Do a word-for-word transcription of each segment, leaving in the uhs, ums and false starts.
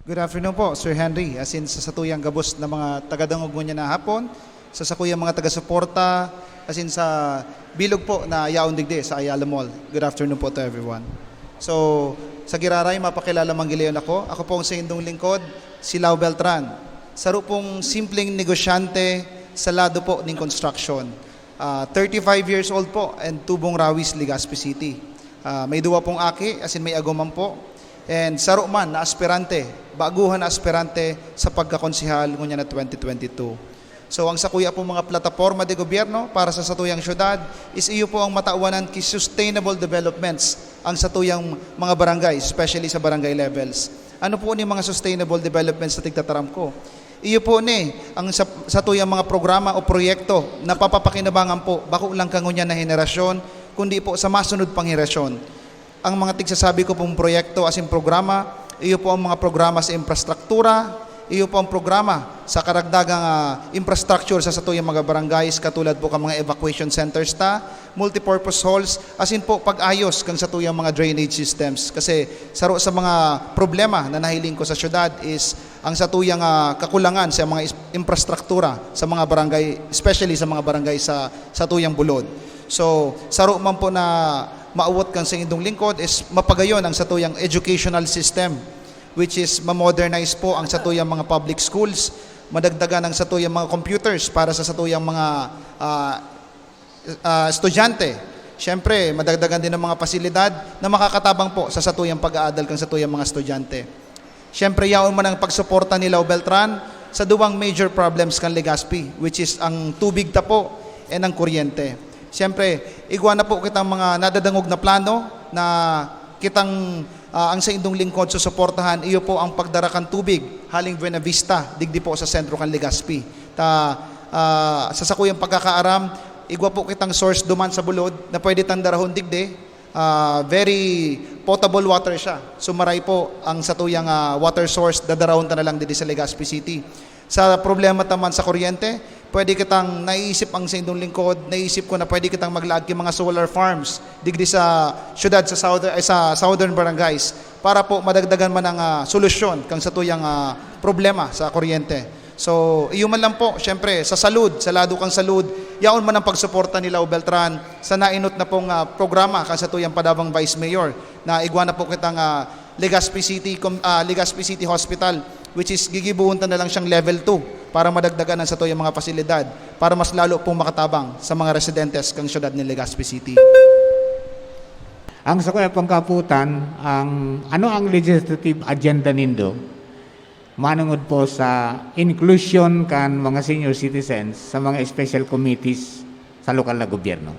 Good afternoon po, Sir Henry. As in, sa satuyang gabos na mga tagadangog ngunyan na hapon, sa sakuyang mga taga-suporta, as in, sa bilog po na yaon digdi sa Ayala Mall. Good afternoon po to everyone. So, sa giraray, mapakilala man giliyon ako. Ako po ang sa indong lingkod, si Lau Beltran. Saro pong simpleng negosyante sa lado po ning construction. Ah, thirty-five years old po and tubong Rawis, Legazpi City. Ah, may duwa pong aki, as in may agoman po. And saro man na aspirante, baguhan na aspirante sa pagkakonsehal ngunyan na twenty twenty-two. So, ang sakuya pong mga plataporma de gobyerno para sa satuyang syudad is iyo po ang matawanan ki sustainable developments ang satuyang mga barangay, especially sa barangay levels. Ano po ni mga sustainable developments na tigtataram ko? Iyo po ni ang sa, satuyang mga programa o proyekto na papapakinabangan po, bako lang kangunyan na henerasyon, kundi po sa masunod pang henerasyon. Ang mga tigsasabi ko pong proyekto as in programa, iyo po ang mga programa sa infrastruktura, iyo po ang programa sa karagdagang, ah, infrastructure sa satuyang mga barangays, katulad po kan mga evacuation centers ta, multipurpose halls, as in po pag-ayos kan satuyang mga drainage systems. Kasi saro sa mga problema na nahiling ko sa syudad is ang satuyang, ah, kakulangan sa mga is-, infrastruktura sa mga barangay, especially sa mga barangay sa satuyang bulod. So, saro man po na maawot kan sa indong lingkod is mapagayon ang satuyang educational system, which is ma-modernize po ang satuyang mga public schools, madagdagan ang satuyang mga computers para sa satuyang mga, ah, ah, estudyante. Siyempre, madagdagan din ang mga pasilidad na makakatabang po sa satuyang pag-aadal kan satuyang mga estudyante. Siyempre, yaon man ang pagsuporta ni Lau Beltran sa duwang major problems kan Legazpi, which is ang tubig ta po and ang kuryente. Siyempre, igwa na po kitang mga nadadangog na plano na kitang, ah, ang sa indong lingkod susuportahan, iyo po ang pagdara kan tubig haling Buenavista, digdi po sa sentro kan Legazpi. Ta, ah, sa sakuyang pagkakaaram, igwa po kitang source duman sa bulod na pwede tang darahon digdi. Ah, very potable water siya. So, maray po ang satuyang, ah, water source, dadarahon ta na lang digdi sa Legazpi City. Sa problema ta man sa kuryente, pwede kitang naiisip ang sa indong lingkod, naisip ko na pwede kitang maglaag ki mga solar farms digdi sa syudad, sa southern, ay, sa southern barangays para po madagdagan man ang, ah, solusyon kan satuyang, ah, problema sa kuryente. So, iyo man lang po, siyempre, sa salud, sa lado kan salud, yaon man ang pagsuporta ni Lau Beltran sa nainot na pong, ah, programa kan satuyang padabang Vice Mayor na igwa na po kitang, ah, Legazpi City Com-, ah, Legazpi City Hospital, which is gigibohon ta na lang siyang level two para madagdagan ang satuyang mga pasilidad para mas lalo pong makatabang sa mga residentes kan siyudad ni Legazpi City. Ang sakuya pang kaaputan, ang, ano ang legislative agenda nindo manungod po sa inclusion kan mga senior citizens sa mga special committees sa lokal na gobyerno?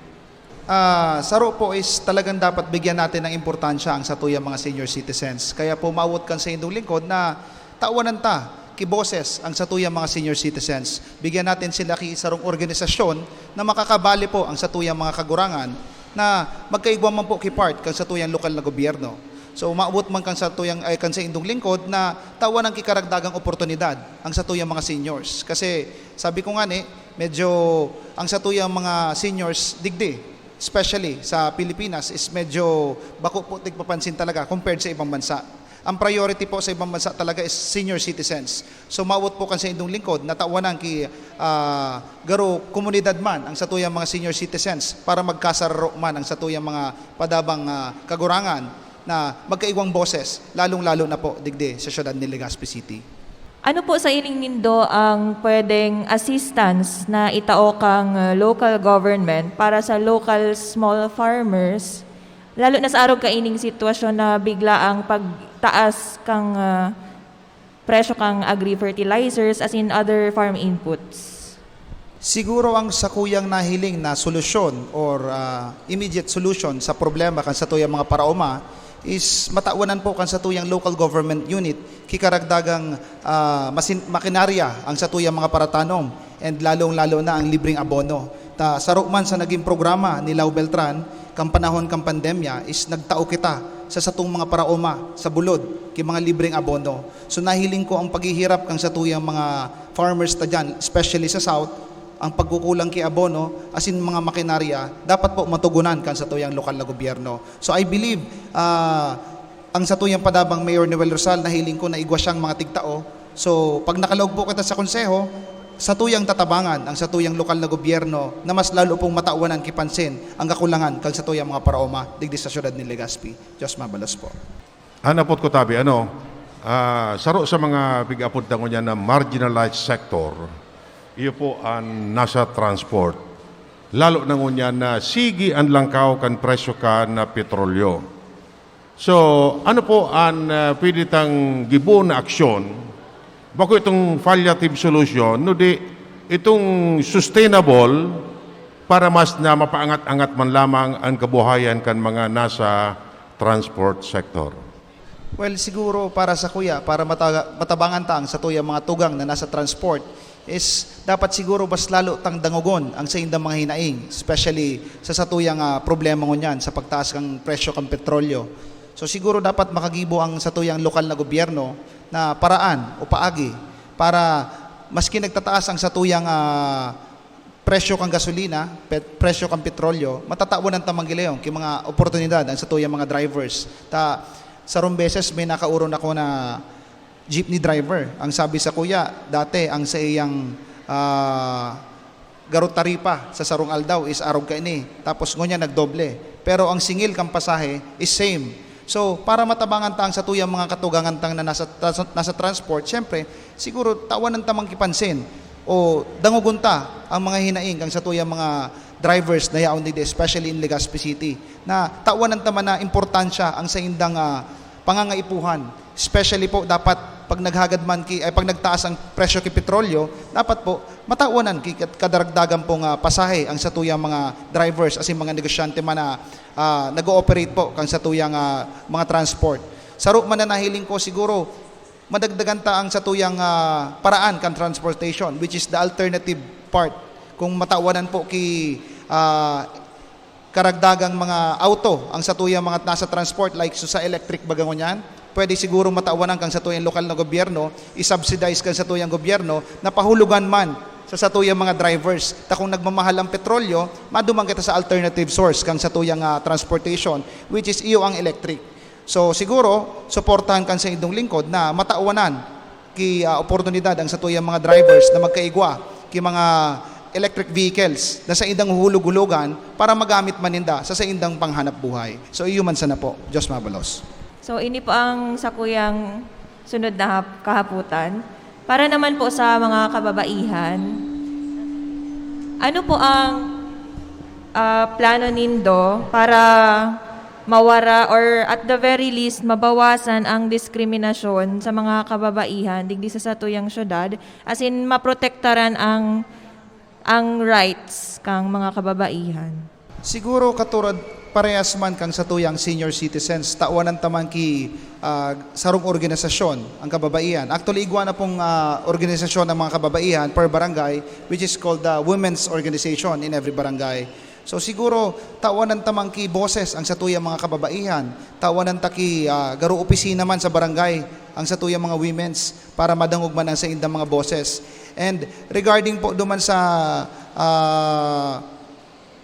Ah, saro po is talagang dapat bigyan natin ng importansya ang satuyang mga senior citizens. Kaya po maawot kan sa indong lingkod na tawanan ta ki boses ang satuyang mga senior citizens. Bigyan natin sila ki sarong organisasyon na makakabali po ang satuyang mga kagurangan na magkaigwa man po ki part kan satuyang lokal na gobyerno. So, maawot man kan satuyang, ay, kan sa indong lingkod na tawanan ki karagdagang oportunidad ang satuyang mga seniors. Kasi sabi ko nga ni, medyo ang satuyang mga seniors digdi, especially sa Pilipinas, is medyo bako po tigpapansin talaga compared sa ibang bansa. Ang priority po sa ibang bansa talaga is senior citizens. So, maawot po kan sa indong lingkod na tawanan ki, ah, garo komunidad man ang satuyang mga senior citizens para magkasararo man ang satuyang mga padabang, ah, kagurangan na magkaigwang boses, lalong-lalo na po digdi sa siyudad ni Legazpi City. Ano po sa ining nindo ang pwedeng assistance na itao kang, uh, local government para sa local small farmers, lalo na sa arog kaining sitwasyon na bigla ang pagtaas kang, uh, presyo kang agri-fertilizers as in other farm inputs? Siguro ang sakuyang nahiling na solusyon or, ah, immediate solution sa problema kan satuyang mga paraoma is matawanan po kan satuyang local government unit ki karagdagang, ah, masin-, makinarya ang satuyang mga paratanom and lalong-lalo na ang libreng abono. Ta saro man sa naging programa ni Lau Beltran kan panahon kan pandemya is nagtao kita sa satong mga paraoma sa bulod ki mga libreng abono. So nahiling ko ang paghihirap kan satuyang mga farmers ta diyan, especially sa South, ang pagkukulang ki abono, as in mga makinarya, dapat po matugunan kan satuyang lokal na gobyerno. So I believe, ah, Ang satuyang padabang Mayor Noel Rosal, nahiling ko na igwa siyang mga tigtao. So, pag nakalaog po kita sa konseho, satuyang tatabangan ang satuyang lokal na gobyerno na mas lalo pong matawanan ki pansin ang kakulangan kan satuyang mga paraoma digdi sa siyudad nin Legazpi. Diyos mabalos po. An apot ko tabi, ano, ah, saro sa mga pig-apod ta ngunyan na marginalized sector, iyo po an nasa transport. Lalo na ngunyan na sige an langkaw kan presyo kan petrolyo. So, ano po an, ah, pwede tang gibohon na aksyon? Bako itong palliative solution, no di itong sustainable para mas na mapaangat-angat man lamang an kabuhayan kan mga nasa transport sector. Well, siguro para sa kuya, para mata-, matabangan ta ang satuyang mga tugang na nasa transport, is dapat siguro mas lalo tang dangogon ang saindang mga hinaing, especially sa satuyang, ah, problema ngunyan sa pagtaas kan presyo kan petrolyo. So siguro dapat makagibo ang satuyang lokal na gobyerno na paraan o paagi para maski nagtataas ang satuyang, ah, presyo kan gasolina, pet-, presyo kan petrolyo, matatawanan ta man girayon ki mga oportunidad ang satuyang mga drivers. Ta sarong beses may nakaoron ako na jeepney driver. Ang sabi sa kuya, dati ang saiyang, ah, garo taripa sa sarong aldaw is arog kaini. Tapos ngunyan nagdoble. Pero ang singil kan pasahe is same. So, para matabangan ta ang satuyang mga katugangan tang na nasa, nasa, nasa transport, siyempre, siguro tawanan ta man ki pansin o dangogon ta ang mga hinaing kan satuyang mga drivers na yaon digdi, especially in Legazpi City, na tawanan ta man na importansya ang saindang, ah, pangangaipuhan. Especially po, dapat pag naghagad man ki, ay, pag nagtaas ang presyo ki petrolyo, dapat po matawanan ki kat-, kadaragdagan pong, ah, pasahe ang satuyang mga drivers asin mga negosyante man na, ah, nag-ooperate po kan satuyang, ah, mga transport. Saro man na nahiling ko, siguro madagdagan ta ang satuyang, ah, paraan kan transportation, which is the alternative part. Kung matawanan po ki, ah, karagdagang mga auto ang satuyang mga nasa transport, like so sa electric baga ngunyan, pwede siguro matawanan kan satuyang lokal na gobyerno, i-subsidize kan satuyang gobyerno na pahulogan man sa satuyang mga drivers. Ta kung nagmamahal ang petrolyo, maduman kita sa alternative source kan satuyang, ah, transportation, which is iyo ang electric. So siguro, suportahan kan saindong lingkod na matawanan ki, ah, oportunidad ang satuyang mga drivers na magkaigwa ki mga electric vehicles na saindang huhulog-hulogan para magamit man ninda sa saindang panghanap buhay. So, iyo man sana po. Diyos mabalos. So, ini po ang sakuyang sunod na hap-, kahaputan. Para naman po sa mga kababaihan, ano po ang, ah, plano nindo para mawara or at the very least mabawasan ang diskriminasyon sa mga kababaihan digdi sa satuyang syudad, as in maprotektaran ang, ang rights kang mga kababaihan? Siguro katurad parehas man kang satuyang senior citizens, tawanan ta man ki, ah, sarong organisasyon ang kababaihan. Actually, igwa na pong, ah, organisasyon ng mga kababaihan per barangay, which is called the Women's Organization in every barangay. So siguro, tawanan ta man ki boses ang satuyang mga kababaihan. Tawanan ta ki, ah, garo opisina man sa barangay ang satuyang mga women's para madangog man ang saindang mga boses. And regarding po duman sa, ah,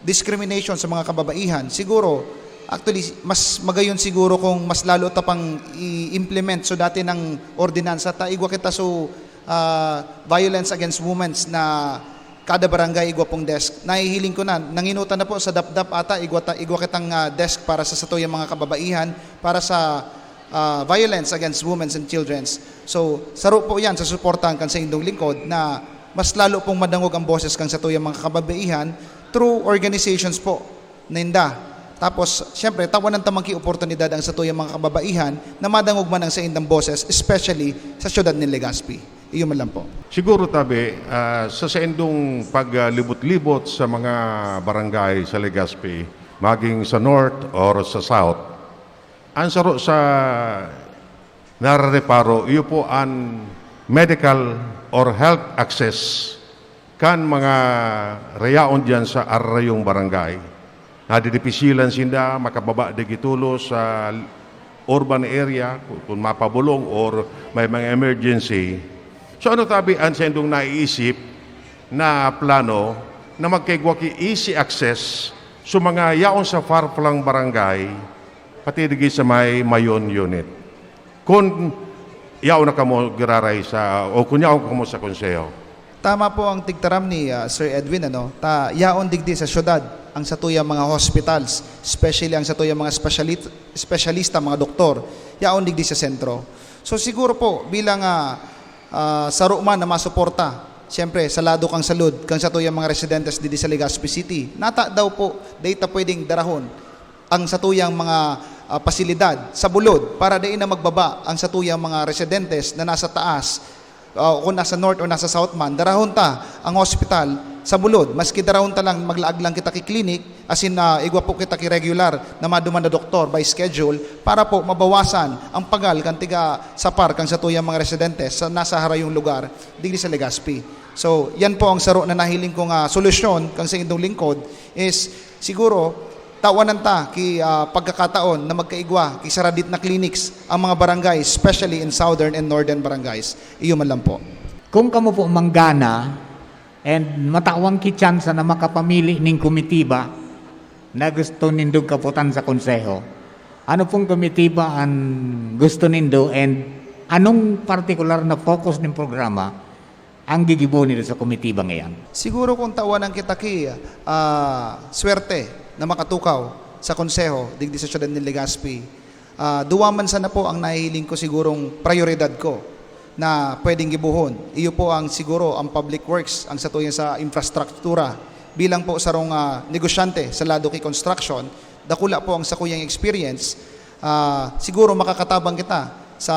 discrimination sa mga kababaihan, siguro, actually, mas magayon siguro kung mas lalo ta pang i-implement so dati ng ordinansa ta igwa kita so, ah, violence against women na kada barangay igwa pong desk. Nahihiling ko na, nanginutan na po sa DAPDAP ata, igwa, ta, igwa kitang, ah, desk para sa satuyang mga kababaihan, para sa, ah, violence against women and children. So, saro po yan sa suportahan kan saindong lingkod na mas lalo pong madangog ang boses kan satuyang mga kababaihan through organizations po ninda. Tapos, siyempre, tawanan ta man ki oportunidad ang satuyang mga kababaihan na madangog man ang saindang boses, especially sa siyudad nin Legazpi. Iyo man lang po. Siguro, tabi, ah, sa saindong paglibot-libot sa mga barangay sa Legazpi, maging sa north or sa south, ang saro sa narareparo, iyo po an medical or health access kan mga rayaon diyan sa arayong barangay. Nadidipisilan sinda makababa digdi tolos sa urban area, kun, kun mapabolong or may mga emergency. So, ano tabi an saindong naiisip na plano na magkaigwa ki easy access sa mga yaon sa far-flung barangay Pati digdi sa may Mayon Unit. Kun yaon na kamo giraray sa, o kun yaon kamo sa konseho. Tama po ang tigtaram ni, ah, Sir Edwin, ano? Ta yaon digdi sa syudad ang satuyang mga hospitals, especially ang satuyang mga speciali-, espesyalista, mga doktor, yaon digdi sa sentro. So siguro po bilang, ah, ah, saro man na masuporta, siyempre sa lado kan salud kan satuyang mga residentes digdi sa Legazpi City, nata daw po data pwedeng darahon ang satuyang mga, ah, pasilidad sa bulod para dai na magbaba ang satuyang mga residentes na nasa taas, ah, kung nasa north o nasa south man, darahon ta ang hospital sa bulod. Maski darahon ta lang, maglaag lang kita ki clinic, asin, ah, igwa po kita ki regular na maduman na doktor by schedule para po mabawasan ang pagal kan tiga sapar kan satuyang mga residentes sa nasa harayong lugar digdi sa Legazpi. So, yan po ang saro na nahiling kong, ah, solusyon kan saindong lingkod is siguro tawanan ta ki, ah, pagkakataon na magkaigwa ki saradit na clinics ang mga barangay, especially in southern and northern barangays. Iyo man lang po. Kung kamo po manggana and matawan ki tsansa na makapamili ning komitiba na gusto nindong kaputan sa konseho, ano pong komitiba an gusto nindo and anong partikular na focus nin programa ang gigibo nindo sa komitiba ngayan? Siguro kung tawanan kita ki, ah, swerte na makatukaw sa konseho digdi sa siyudad nin Legazpi, ah, duwa man sana po ang nahihiling ko sigurong prayoridad ko na pwedeng gibohon. Iyo po ang siguro ang public works, ang satuya sa infrastruktura. Bilang po sarong, ah, negosyante sa lado ki construction, dakula po ang sakuyang experience. Ah, siguro makakatabang kita sa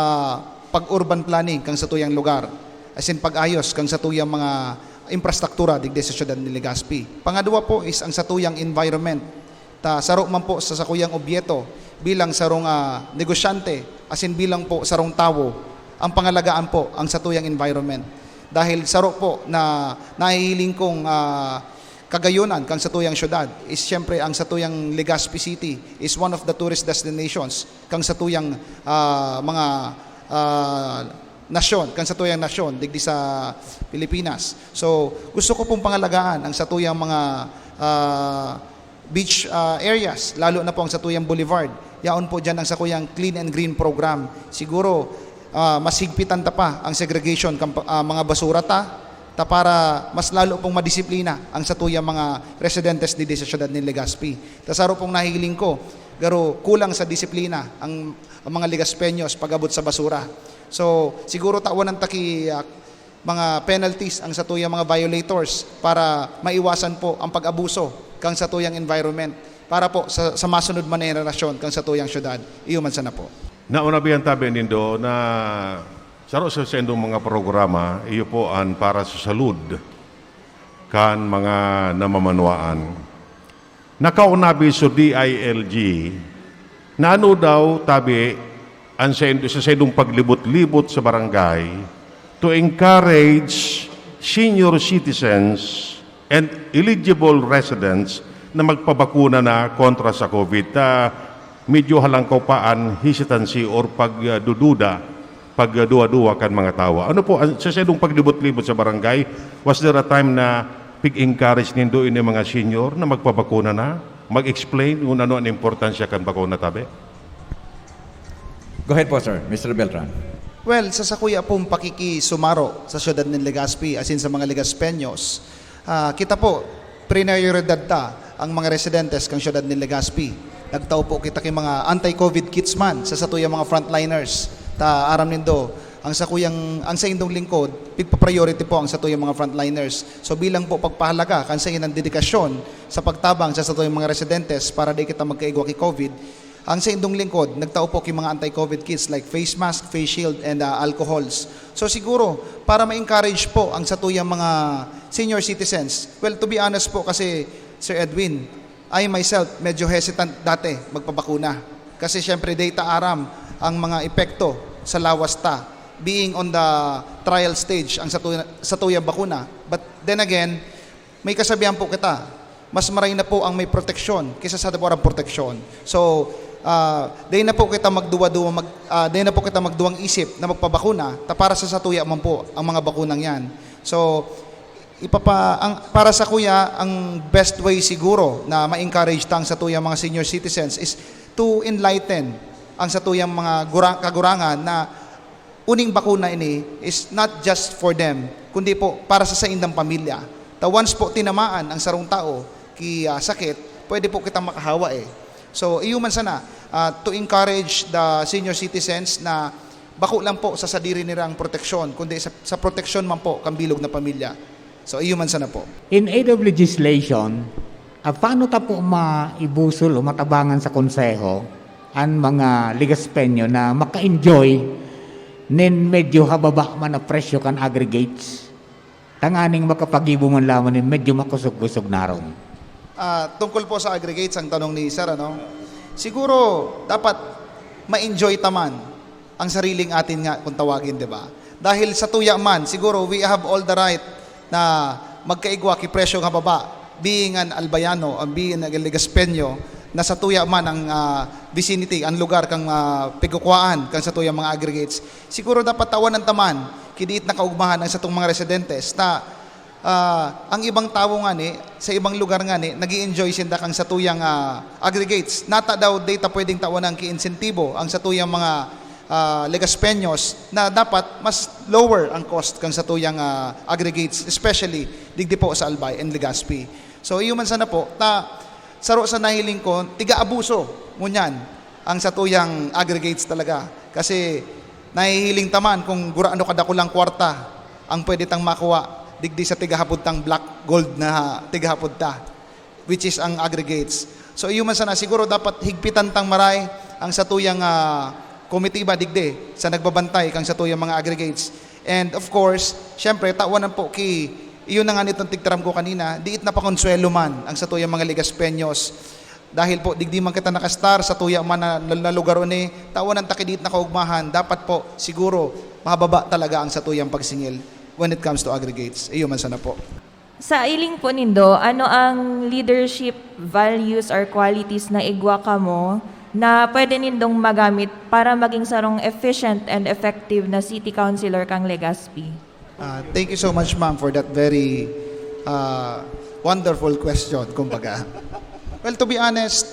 pag-urban planning kang satuyang lugar, asin pag-ayos kang satuyang mga infrastruktura digdi sa siyudad ni Legazpi. Pangadwa po is ang satuyang environment. Ta saro man po sa sakuyang obyeto bilang sarong, ah, negosyante asin bilang po sarong tawo, ang pangalagaan po ang satuyang environment. Dahil saro po na nahihiling kong, ah, kagayunan kang satuyang syudad is siyempre ang satuyang Legazpi City is one of the tourist destinations kang satuyang, ah, mga, ah, nasyon, kang satuyang nasyon digdi sa Pilipinas. So, gusto ko pong pangalagaan ang satuyang mga, ah, beach, ah, areas, lalo na po ang satuyang boulevard. Yaon po diyan ang sakuyang Clean and Green program. Siguro, ah, mas higpitan ta pa ang segregation kan pa, ah, mga basura ta, ta para mas lalo pong madisiplina ang satuyang mga residentes digdi sa siyudad nin Legazpi. Ta saro pong nahiling ko, garo kulang sa disiplina ang, ang mga Legazpeños pag-abot sa basura. So, siguro tawanan ta ki, ah, mga penalties ang satuyang mga violators para maiwasan po ang pag-abuso kang satuyang environment para po sa, sa masunod man na henerasyon kang satuyang syudad. Iyo man sana po. Nauna biyan tabi nindo na saro sa saindong mga programa, iyo po an para sa salud kan mga namamanwaan. Nakaunabi so D I L G na ano daw tabi an sa, sa saindong paglibot-libot sa barangay to encourage senior citizens and eligible residents na magpabakuna na kontra sa COVID. Ta, medyo halangkaw pa an hesitancy or pagdududa, pagduwa-duwa kan mga tawo. Ano po, an, sa saindong paglibot-libot sa barangay, was there a time na pig-encourage nindo ini mga senior na magpabakuna na? Mag-explain kung ano an importansya kan bakuna tabi? Go ahead po, sir. Mister Beltran. Well, sa sakuya pong pakikisumaro sa siyudad nin Legazpi, asin sa mga Legazpeños, ah, kita po, prinoridad ta ang mga residentes kan siyudad nin Legazpi. Nagtao po kita ki mga anti-COVID kits man sa satuyang mga frontliners. Ta aram nindo, ang sakuyang, ang saindong lingkod, pigpa-priority po ang satuyang mga frontliners. So, bilang po pagpahalaga kan saindong dedikasyon sa pagtabang sa satuyang mga residentes para di kita magkaigwa ki COVID, ang saindong lingkod nagtao po ki mga anti-COVID kits like face mask, face shield, and, ah, alcohols. So, siguro, para ma-encourage po ang satuyang mga senior citizens, well, to be honest po kasi, Sir Edwin, I myself, medyo hesitant dati magpabakuna. Kasi siyempre, di ta aram ang mga epekto sa lawas ta, being on the trial stage ang satu-, satuyang bakuna. But then again, may kasabihan po kita, mas maray na po ang may proteksyon kaysa sa walang proteksyon. So, ah, di na po kita magduwa-duwa, mag-, ah, di na po kita magduwang isip na magpabakuna, ta para sa satuya man po ang mga bakunang yan. So, ipapa-, ang, para sakuya, ang best way siguro na ma-encourage ta ang satuyang mga senior citizens is to enlighten ang satuyang mga gura-, kagurangan na uning bakuna ini is not just for them, kundi po para sa saindang pamilya. Ta once po tinamaan ang sarong tao ki, ah, sakit, pwede po kitang makahawa eh. So, iyo man sana, ah, to encourage the senior citizens na bako lang po sa sadiri nirang proteksyon, kundi sa, sa proteksyon man po kan bilog na pamilya. So, iyo man sana po. In aid of legislation, ah, paano ta po maibusol o matabangan sa konseho an mga Legaspeño na maka-enjoy nin medyo hababa man na presyo kan aggregates, tanganing makapagibo man lamang nin medyo makosog-kosog na harong? Ah, tungkol po sa aggregates ang tanong ni Sir, ano? Siguro dapat ma-enjoy ta man ang sariling atin nga kung tawagin, di ba? Dahil sa tuya man, siguro we have all the right na magkaigwa ki presyong hababa, being an Albayano, ang being an Legaspeño, na sa tuya man ang, ah, vicinity, ang lugar kang, ah, pigkukuhaan kang sa tuyang mga aggregates. Siguro dapat tawan ta man, kidiit na kaugmahan ang satong mga residentes na, ah, ang ibang tawo ngani, sa ibang lugar ngani, nag enjoy sinda kang sa tuyang, ah, aggregates. Nata daw, di ta pwedeng tawanan ki insentibo ang sa tuyang mga, ah, Legaspeños na dapat mas lower ang cost kang sa tuyang, ah, aggregates, especially digdi po sa Albay and Legazpi. So, iyo man sana po, ta, saro sa nahiling ko, tiga-abuso ngunyan ang sa tuyang aggregates talaga. Kasi nahihiling ta man kung gurano kadakulang kwarta ang pwede tang makuha digdi sa tigahapod tang black gold na tigahapod ta, which is ang aggregates. So, iyo man sana, siguro dapat higpitan tang maray ang sa tuyang, ah, komitiba digdi sa nagbabantay kang sa tuyang mga aggregates. And of course, syempre, tawan po ki, iyo na nga nitong tigtaram ko kanina, diit na pakonsuelo man ang sa tuyang mga Legaspeños. Dahil po, digdi man kita nakastar, sa tuya man na, na, na lugar oni, tawan ang takidiit na kaugmahan, dapat po, siguro, mahababa talaga ang sa tuyang pagsingil when it comes to aggregates. Iyo man sana po. Sa iling po nindo, ano ang leadership values or qualities na igwa kamo na pwede nindong magamit para maging sarong efficient and effective na city councilor kang Legazpi? Ah, thank you so much, ma'am, for that very, ah, wonderful question, kumbaga. Well, to be honest,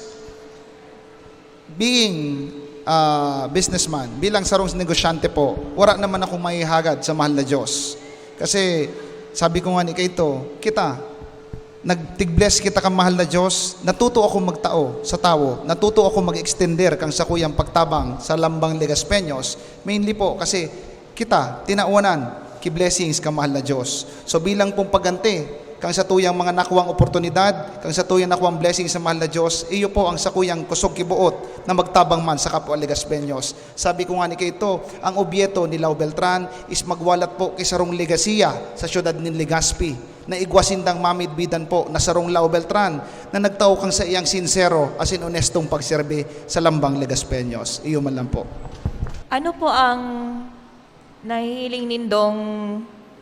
being, ah, businessman, bilang sarong negosyante po, wala naman akong maihagad sa mahal na Diyos. Kasi sabi ko nga ni kaito, kita, nagtig-bless kita kan mahal na Diyos, natuto ako magtao sa tawo, natuto ako mag-extender kang sakuyang pagtabang sa lambang Legaspeños, mainly po kasi kita, tinawanan ki blessings kan mahal na Diyos. So, bilang pong pagganti kang satuyang mga nakuwang oportunidad, kang satuyang nakuwang blessings sa mahal na Diyos, iyo po ang sakuyang kusog ki boot na magtabang man sa kapwa Legaspeños. Sabi ko nga ni kaito, ang obyeto ni Lau Beltran is magwalat po ki sarong legasiya sa syudad nin Legazpi, na igwa sindang mamidbidan po na sarong Lau Beltran na nagtao kang saiyang sinsero asin onestong pagserbi sa lambang Legaspeños. Iyo man lang po. Ano po ang nahihiling nindong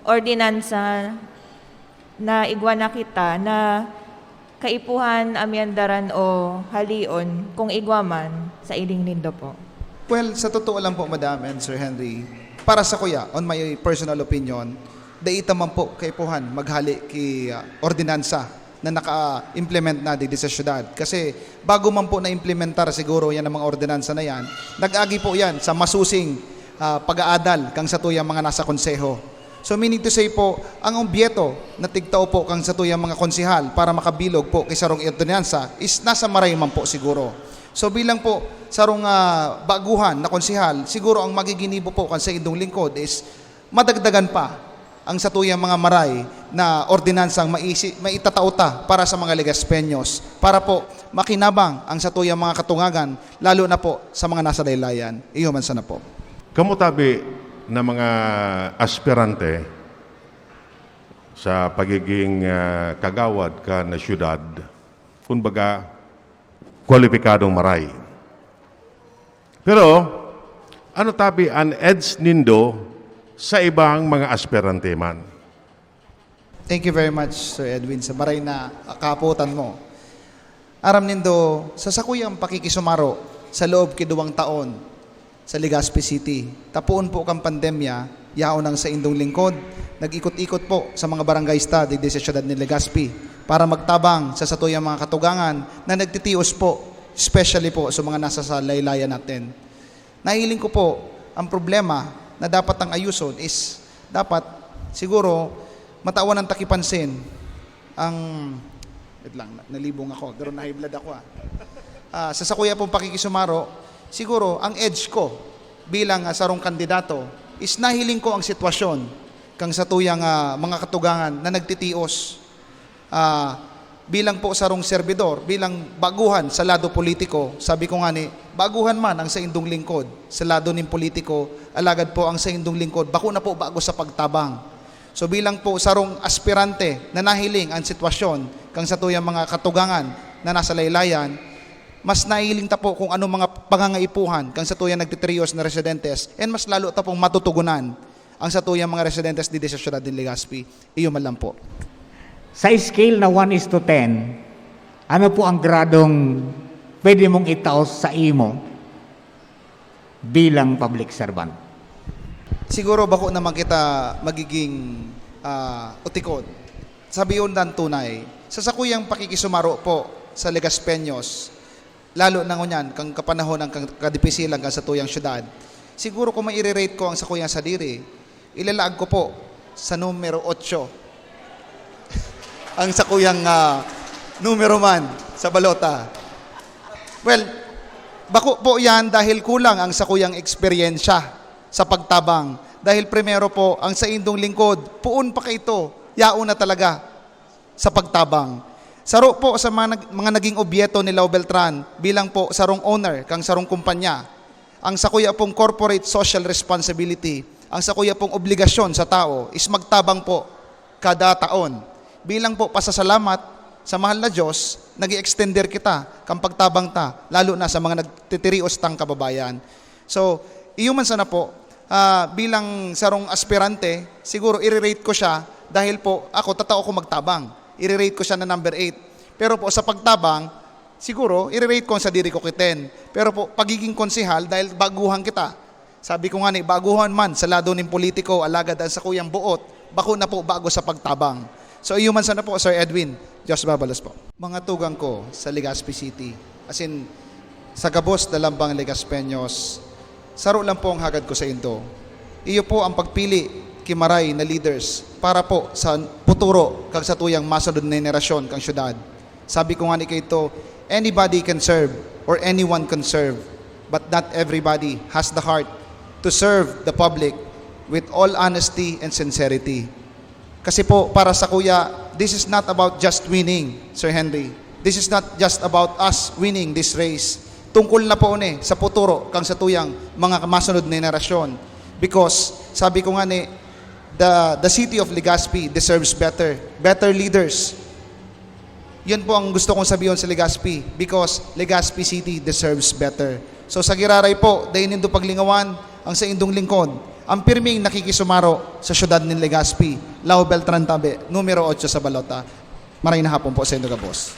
ordinansa na igwa na kita na kaipuhan, amyandaran o haleon, kung igwa man, sa iling nindo po? Well, sa totoo lang po, Madam and Sir Henry, para sa kuya, on my personal opinion, dai ta man po kaipuhan maghale ki, ah, ordinansa na naka-implement na digdi sa syudad. Kasi bago man po na-implementar siguro yan ang mga ordinansa na yan, nag-agi po yan sa masusing, ah, pag-aadal kang satuyang mga nasa konseho. So, meaning to say po, ang obyeto na tigtao po kang satuyang mga konsehal para makabilog po ki sarong ordinansa is nasa maray man po siguro. So, bilang po sarong, ah, baguhan na konsehal, siguro ang magiginibo po kan saindong lingkod is madagdagan pa ang satuyang mga maray na ordinansang maisi-, maitatao ta para sa mga Legaspeños, para po makinabang ang satuyang mga katungagan, lalo na po sa mga nasa laylayan. Iyo man sana po. Kamo tabi na mga aspirante sa pagiging, ah, kagawad kan syudad, kumbaga, kwalipikadong maray. Pero, ano tabi an edge nindo sa ibang mga aspirante man? Thank you very much, Sir Edwin, sa maray na kahapotan mo. Aram nindo, sa sakuyang pakikisumaro sa loob ki duwang taon sa Legazpi City, ta poon po kan pandemya, yaon ang saindong lingkod, nag-ikot-ikot po sa mga barangays ta digdi sa siyudad nin Legazpi para magtabang sa satuyang mga katugangan na nagtitios po especially po sa mga nasa sa laylayan natin. Nahiling ko po, ang problema na dapat tang ayuson is dapat siguro matawan ng takipansin ang, wait lang, na- nalibong ako, pero na-high blood ako, ah. Ah, sa sakuya pong pakikisumaro, siguro ang edge ko bilang, ah, sarong kandidato is nahiling ko ang sitwasyon kang satuyang, ah, mga katugangan na nagtitios. Ah, bilang po sarong serbidor, bilang baguhan sa lado politiko, sabi ko nga ni, baguhan man ang saindong lingkod sa lado nin politiko, alagad po ang saindong lingkod bako na po bago sa pagtabang. So bilang po sarong aspirante na nahiling ang sitwasyon kang satuyang mga katugangan na nasa laylayan, mas nahiling ta po kung anong mga pangangaipuhan kang satuyang nagtitrios na residentes, and mas lalo ta pong matutugunan ang satuyang mga residentes didi sa siyudad nin Legazpi. Iyo man lang po. Sa scale na one is to ten, ano po ang gradong pwede mong itaos sa imo bilang public servant? Siguro bako naman kita magiging, ah, utikon. Sabi yun ng tunay, sa sakuyang pakikisumaro po sa Legaspeños, lalo na ngunyan, kang kapanahon ng kang- kadipisilan kan satuyang syudad, siguro kung maire-rate ko ang sakuyang sadiri, ilalaag ko po sa numero otso ang sakuyang, ah, numero man sa balota. Well, bako po yan dahil kulang ang sakuyang eksperyensya sa pagtabang. Dahil primero po, ang saindong lingkod, poon pa kaito, yaon na talaga sa pagtabang. Saro po sa mga, nag- mga naging obyeto ni Lau Beltran bilang po sarong owner kang sarong kumpanya, ang sakuya pong corporate social responsibility, ang sakuya pong obligasyon sa tao is magtabang po kada taon. Bilang po pasasalamat sa mahal na Diyos, nag extender kita kan pagtabang ta, lalo na sa mga nagtitirios tang kababayan. So, iyo man sana po, ah, bilang sarong aspirante, siguro i-rate ko siya dahil po ako, tatao ko magtabang. I-rate ko siya na number eight. Pero po sa pagtabang, siguro i-rate ko ang sadiri ko ki ten. Pero po, pagiging konsehal, dahil baguhan kita. Sabi ko nga ni, baguhan man sa lado nin politiko, alagad ang sakuyang buot, bako na po bago sa pagtabang. So, iyo man sana po, Sir Edwin. Diyos babalos po. Mga tugang ko sa Legazpi City, as in, sa gabos na lambang Legazpeños, saro lang po ang hagad ko sa indo. Iyo po ang pagpili ki maray na leaders para po sa puturo kag sa tuyang masunod na henerasyon kang syudad. Sabi ko nga ni kaito, anybody can serve or anyone can serve, but not everybody has the heart to serve the public with all honesty and sincerity. Kasi po, para sa kuya, this is not about just winning, Sir Henry. This is not just about us winning this race. Tungkol na po ni sa puturo kang sa tuyang mga masunod na henerasyon. Because, sabi ko nga ni, the, the city of Legazpi deserves better, better leaders. Yun po ang gusto kong sabihin sa Legazpi because Legazpi City deserves better. So sa giraray po, dai nindo paglingawan ang sa indong lingkod, ang pirming nakikisumaro sa syudad nin Legazpi, Lau Beltran Tabe, numero otso sa balota. Maray na hapon po sa indo gabos.